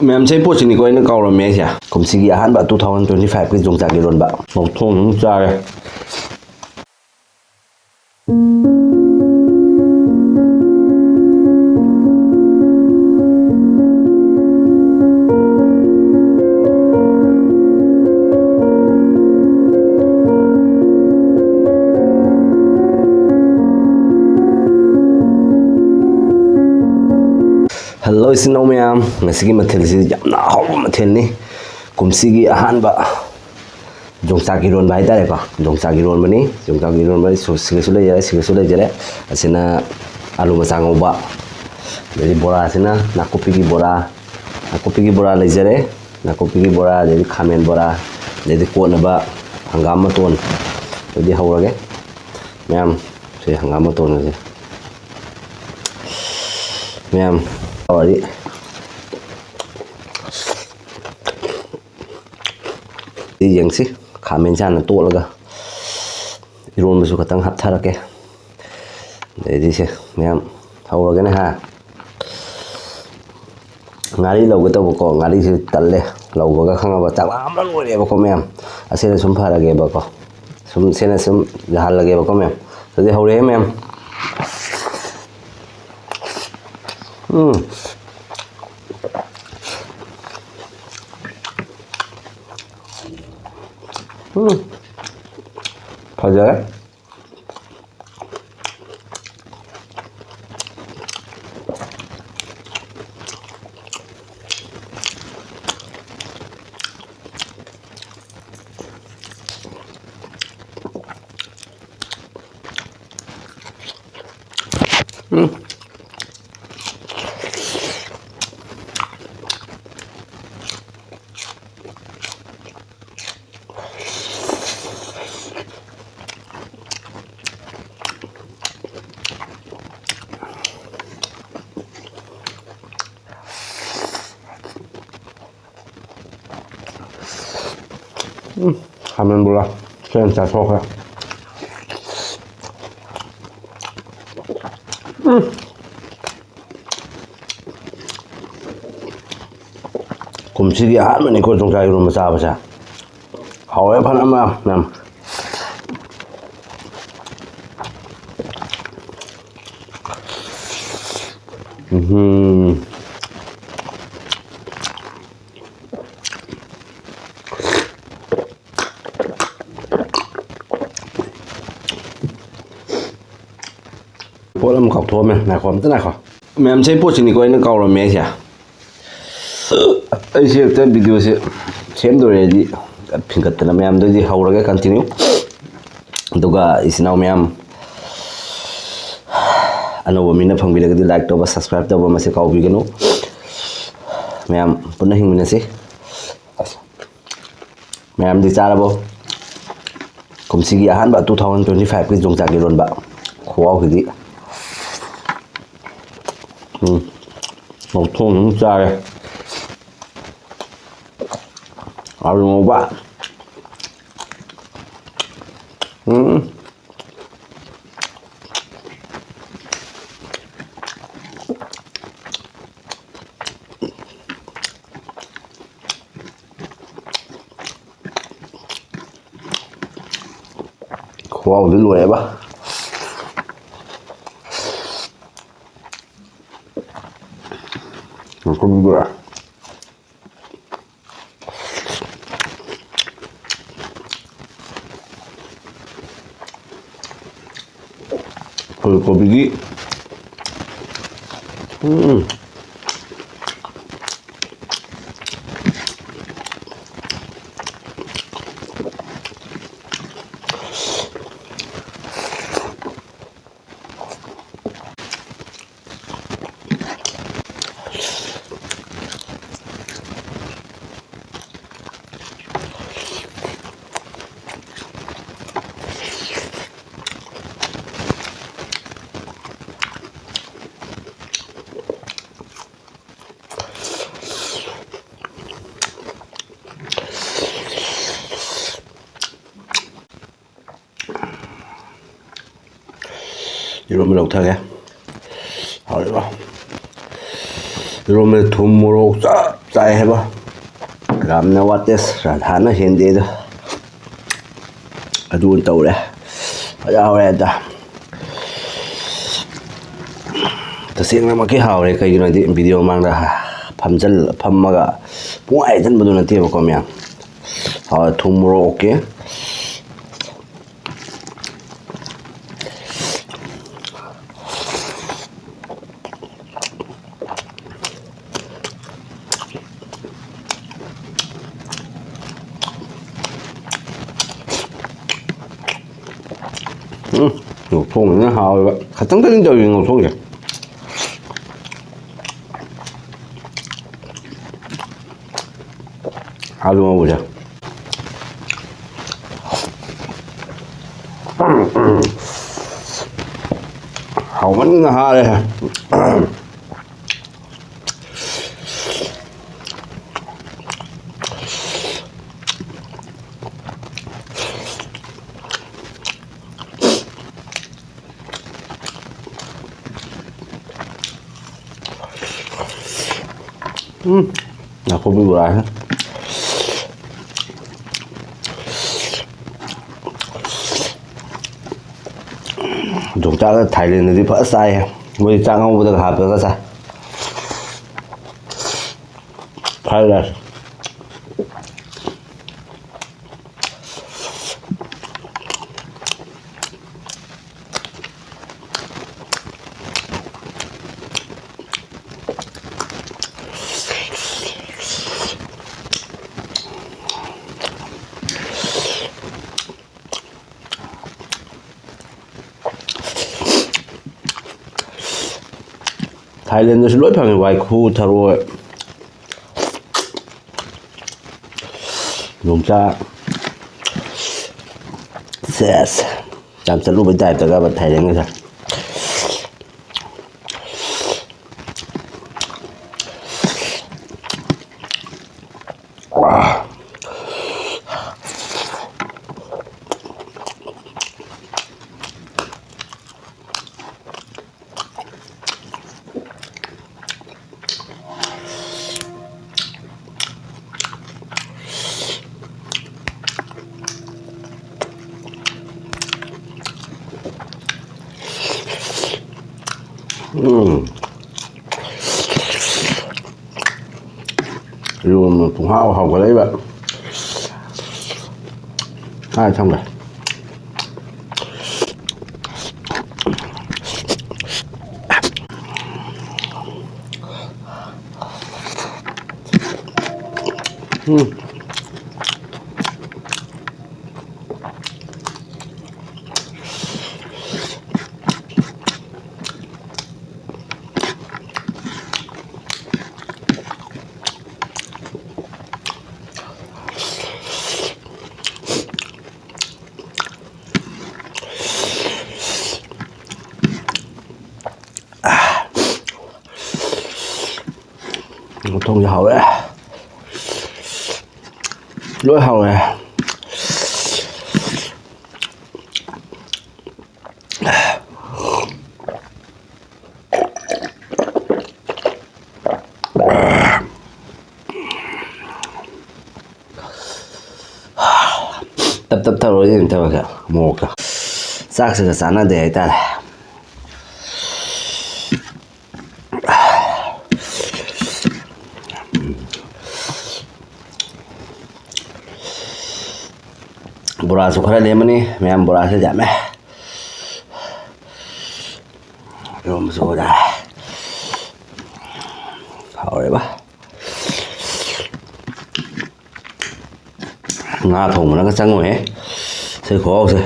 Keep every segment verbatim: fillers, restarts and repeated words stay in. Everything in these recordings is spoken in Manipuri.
ꯃꯌꯥꯝꯁꯦ, ꯄꯣꯠꯁꯤꯅꯤꯀꯣ ꯑꯩꯅ ꯀꯥꯎꯔꯝꯃꯦ ꯍꯥꯏꯁꯦ꯫ ꯀꯨꯝꯁꯤꯒꯤ ꯑꯍꯥꯟꯕ two thousand twenty five ꯀꯤ ꯌꯣꯡꯆꯥꯛ ꯏꯔꯣꯟꯕ ꯉꯧꯊꯣꯡ ꯑꯃ ꯆꯥꯔꯦ꯫ Hello, ꯏꯆꯤꯟ ꯏꯅꯥꯎ ꯃꯌꯥꯝ, ꯉꯁꯤꯒꯤ ꯃꯊꯦꯜꯁꯤ ꯌꯥꯝꯅ ꯑꯍꯥꯎꯕ ꯃꯊꯦꯜꯅꯤ꯫ ꯀꯨꯝꯁꯤꯒꯤ ꯑꯍꯥꯟꯕ ꯌꯣꯡꯆꯥꯛ ꯏꯔꯣꯟꯕ ꯍꯥꯏꯇꯥꯔꯦꯀꯣ꯫ ꯌꯣꯡꯆꯥꯛ ꯏꯔꯣꯟꯕꯅꯤ꯫ ꯌꯣꯡꯆꯥꯛ ꯏꯔꯣꯟꯕꯅꯤ꯫ ꯁꯨ-, ꯁꯤꯒꯁꯨ ꯂꯩꯖꯔꯦ, ꯁꯤꯒꯁꯨ ꯂꯩꯖꯔꯦ꯫ ꯑꯁꯤꯅ ꯑꯂꯨ ꯃꯆꯥ ꯉꯧꯕ꯫ ꯑꯗꯩꯗꯤ ꯕꯣꯔꯥꯁꯤꯅ ꯅꯥꯀꯨꯞꯄꯤꯒꯤ ꯕꯣꯔꯥ꯫ ꯅꯥꯀꯨꯞꯄꯤꯒꯤ ꯕꯣꯔꯥ ꯂꯩꯖꯔꯦ꯫ ꯅꯥꯀꯨꯞꯄꯤꯒꯤ ꯕꯣꯔꯥ, ꯑꯗꯩꯗꯤ ꯈꯥꯃꯦꯟ ꯕꯣꯔꯥ, ꯑꯗꯩꯗꯤ ꯀꯣꯠꯅꯕ ꯍꯪꯒꯥꯝ ꯃꯇꯣꯟ꯫ ꯑꯗꯨꯗꯤ ꯍꯧꯔꯒꯦ꯫ ꯃꯌꯥꯝ, ꯁꯤ ꯍꯪꯒꯥꯝ ꯃꯇꯣꯟ ꯑꯁꯦ꯫ ꯃꯌꯥꯝ, ꯇꯧꯔꯗꯤ ꯁꯤ ꯌꯦꯡꯁꯤ, ꯈꯥꯃꯦꯟꯁꯦ ꯍꯥꯟꯅ ꯇꯣꯠꯂꯒ ꯏꯔꯣꯟꯕꯁꯨ ꯈꯇꯪ ꯍꯥꯞꯊꯔꯛꯀꯦ꯫ ꯑꯗꯩꯗꯤ ꯁꯦ ꯃꯌꯥꯝ ꯍꯧꯔꯒꯦꯅꯦ ꯍꯥ꯫ ꯉꯥꯔꯤ ꯂꯧꯒꯦ ꯇꯧꯕꯀꯣ, ꯉꯥꯔꯤꯁꯦ ꯇꯜꯂꯦ ꯂꯧꯕꯒ, ꯈꯪꯉꯕ? ꯆꯥꯛ ꯂꯥꯝꯕ ꯂꯣꯏꯔꯦꯕꯀꯣ ꯃꯌꯥꯝ꯫ ꯑꯁꯤꯅ ꯁꯨꯝ ꯐꯔꯒꯦꯕꯀꯣ, ꯁꯨꯝ ꯁꯤꯅ ꯁꯨꯝ ꯌꯥꯍꯜꯂꯒꯦꯕꯀꯣ ꯃꯌꯥꯝ꯫ ꯑꯗꯨꯗꯤ ꯍꯧꯔꯦ ꯃꯌꯥꯝ꯫ ꯎꯝ꯫ ꯎꯝ꯫ ꯐꯖꯔꯦ꯫ ꯎꯝ꯫ ꯎꯝ, ꯈꯥꯃꯦꯟ ꯕꯣꯔꯥ ꯁꯦ ꯑꯣꯏꯅ ꯆꯥꯊꯣꯛꯈ꯭ꯔꯦ꯫ ꯎꯝ꯫ ꯀꯨꯝꯁꯤꯒꯤ ꯑꯍꯥꯟꯕꯅꯤꯀꯣ ꯌꯣꯡꯆꯥꯛ ꯏꯔꯣꯝꯕ ꯆꯥꯕꯁꯦ꯫ ꯍꯥꯎꯋꯦ ꯐꯅ ꯑꯃ ꯃꯌꯥꯝ꯫ ꯎꯝꯍꯨꯝ꯫ ꯄꯣꯠ ꯑꯃ ꯀꯥꯎꯊꯣꯛꯑꯝꯃꯦ꯫ ꯉꯥꯏꯈꯣ, ꯑꯝꯇ ꯉꯥꯏꯈꯣ꯫ ꯃꯌꯥꯝꯁꯦ, ꯄꯣꯠꯁꯤꯅꯤꯀꯣ ꯑꯩꯅ ꯀꯥꯎꯔꯝꯃꯦ ꯍꯥꯏꯁꯦ꯫ ꯑꯩꯁꯦ ꯍꯦꯛꯇ videoꯁꯦ ꯁꯦꯝꯗꯣꯔꯦ ꯍꯥꯏꯗꯤ ꯐꯤꯡꯒꯠꯇꯅ ꯃꯌꯥꯝꯗꯩꯗꯤ ꯍꯧꯔꯒ continue꯫ ꯑꯗꯨꯒ ꯏꯆꯤꯟ ꯏꯅꯥꯎ ꯃꯌꯥꯝ, ꯑꯅꯧꯕ ꯃꯤꯅ ꯐꯪꯕꯤꯔꯒꯗꯤ like ꯇꯧꯕ, subscribe ꯇꯧꯕ ꯃꯁꯤ ꯀꯥꯎꯕꯤꯒꯅꯨ꯫ ꯃꯌꯥꯝ ꯄꯨꯟꯅ ꯍꯤꯡꯃꯤꯟꯅꯁꯤ꯫ ꯃꯌꯥꯝꯗꯤ ꯆꯥꯔꯕꯣ? ꯀꯨꯝꯁꯤꯒꯤ ꯑꯍꯥꯟꯕ two thousand twenty fiveꯀꯤ ꯌꯣꯡꯆꯥꯛ ꯏꯔꯣꯟꯕ ꯈꯨꯍꯥꯎꯁꯤꯗꯤ꯫ ꯎꯝ꯫ ꯉꯧꯊꯣꯡ ꯑꯗꯨꯝ ꯆꯥꯔꯦ꯫ ꯑꯥꯂꯨ ꯉꯧꯕ꯫ ꯎꯝ꯫ ꯈꯨꯍꯥꯎꯗꯤ ꯂꯣꯏꯔꯦꯕ꯫ ꯉꯥꯄ꯭ꯔꯨꯝ ꯕꯣꯔꯥ꯫ ꯐꯨꯜ ꯀꯣꯕꯤꯒꯤ꯫ ꯎꯝ꯫ ꯏꯔꯣꯟꯕ ꯂꯧꯊꯒꯦ꯫ ꯍꯥꯎꯔꯤꯕ? ꯏꯔꯣꯟꯕꯗ ꯊꯨꯝ, ꯃꯣꯔꯣꯛ ꯆꯞ ꯆꯥꯏ ꯍꯥꯏꯕ꯫ ꯔꯥꯝꯅ ꯋꯥꯇꯦꯁ, ꯔꯥꯙꯥꯅ ꯍꯦꯟꯗꯦꯗꯣ꯫ ꯑꯗꯨ ꯑꯣꯏꯅ ꯇꯧꯔꯦ꯫ ꯐꯖꯍꯧꯔꯦ ꯑꯗ꯫ ꯇꯁꯦꯡꯅꯃꯛꯀꯤ ꯍꯥꯎꯔꯦ꯫ ꯀꯩꯒꯤꯅꯣ ꯍꯥꯏꯗꯤ video ꯃꯃꯥꯡꯗ ꯐꯝꯖꯜ-, ꯐꯝꯃꯒ ꯄꯨꯡꯍꯥꯏ ꯍꯥꯏꯖꯟꯕꯗꯨ ꯅꯠꯇꯦꯕꯀꯣ ꯃꯌꯥꯝ꯫ ꯍꯥꯎꯔꯦ꯫ ꯊꯨꯝ ꯃꯣꯔꯣꯛ okay꯫ ꯎꯝ, ꯉꯧꯊꯣꯡꯕꯅ ꯍꯥꯎꯋꯦꯕ꯫ ꯈꯇꯪ ꯈꯇꯪ ꯇꯧꯔꯤ ꯉꯧꯊꯣꯡꯁꯦ꯫ ꯑꯥꯂꯨ ꯉꯧꯕꯁꯦ꯫ ꯍꯥꯎꯃꯟꯅ ꯍꯥꯔꯦ꯫ ꯎꯝ, ꯅꯥꯀꯨꯞꯄꯤ ꯕꯣꯔꯥꯁꯦ꯫ ꯌꯣꯡꯆꯥꯛꯀ ꯊꯥꯏꯂꯦꯟꯗꯗꯤ ꯐꯖ ꯆꯥꯏꯍꯦ꯫ ꯃꯣꯏꯗꯤ ꯆꯥꯛ ꯉꯧꯕꯗꯒ ꯍꯥꯞꯄꯒ ꯆꯥꯏ꯫ Fried rice꯫ ꯊꯥꯏꯂꯦꯟꯗꯁꯨ ꯂꯣꯏ ꯐꯪꯉꯦ, ꯋꯥꯏꯈꯨ, ꯊꯔꯣꯏ, ꯌꯣꯡꯆꯥꯛ꯫ ꯁꯦꯁ, ꯌꯥꯝ ꯆꯠꯂꯨꯕꯩ type ꯇꯒ ꯊꯥꯏꯂꯦꯟꯒꯁꯦ꯫ ꯏꯔꯣꯟꯕ ꯄꯨꯡꯍꯥꯎ ꯍꯥꯎꯒꯠꯂꯛꯏꯕ꯫ ꯍꯥꯏ ꯊꯝꯒꯦ꯫ ꯎꯝ꯫ ꯊꯣꯡꯁꯦ ꯍꯥꯎꯋꯦ꯫ ꯂꯣꯏ ꯍꯥꯎꯋꯦ꯫ ꯇꯞ ꯇꯞ ꯇꯧꯔꯣꯏꯗꯤ ꯑꯗꯨꯝ ꯇꯧꯔꯒ ꯃꯣꯔꯣꯛꯀ ꯆꯥꯛꯁꯤꯒ ꯆꯥꯟꯅꯗꯦ ꯍꯥꯏꯇꯥꯔꯦ꯫ ꯕꯣꯔꯥꯁꯨ ꯈꯔ ꯂꯦꯝꯃꯅꯤ, ꯃꯌꯥꯝ ꯕꯣꯔꯥꯁꯦ ꯌꯥꯝꯃꯦ꯫ ꯏꯔꯣꯝꯕꯁꯨ ꯑꯣꯖꯥ ꯍꯥꯎꯔꯦꯕ꯫ ꯉꯥ ꯊꯣꯡꯕꯅꯒ ꯆꯪꯉꯣꯏꯍꯦ ꯁꯤ ꯈꯨꯍꯥꯎꯁꯦ꯫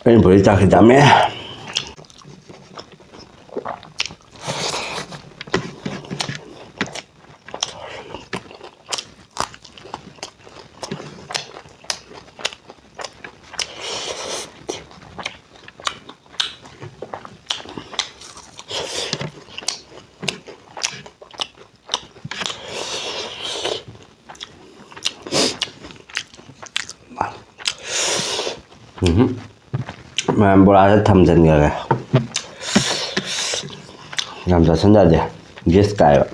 ꯑꯩꯅ ꯄꯨꯔꯤ ꯆꯥꯛꯁꯤ ꯌꯥꯝꯃꯦ꯫ ꯎꯝꯍꯨꯝ꯫ ꯃꯌꯥꯝ ꯕꯣꯔꯥꯁꯦ ꯊꯝꯖꯤꯟꯈ꯭ꯔꯒꯦ꯫ ꯌꯥꯝ ꯆꯥꯁꯤꯟ ꯌꯥꯗꯦ, ꯒꯦꯁ ꯀꯥꯏꯕ꯫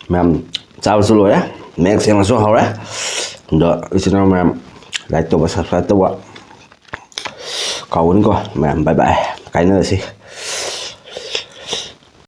ꯃꯌꯥꯝ ꯆꯥꯕꯁꯨ ꯂꯣꯏꯔꯦ, ꯃꯌꯦꯛ ꯁꯦꯡꯅꯁꯨ ꯍꯧꯔꯦ꯫ ꯑꯗꯣ ꯏꯆꯤꯟ ꯏꯅꯥꯎ ꯃꯌꯥꯝ like ꯇꯧꯕ, subscribe ꯇꯧꯕ ꯀꯥꯎꯒꯅꯤꯀꯣ ꯃꯌꯥꯝ꯫ Bye bye, ꯀꯥꯏꯅꯔꯁꯤ꯫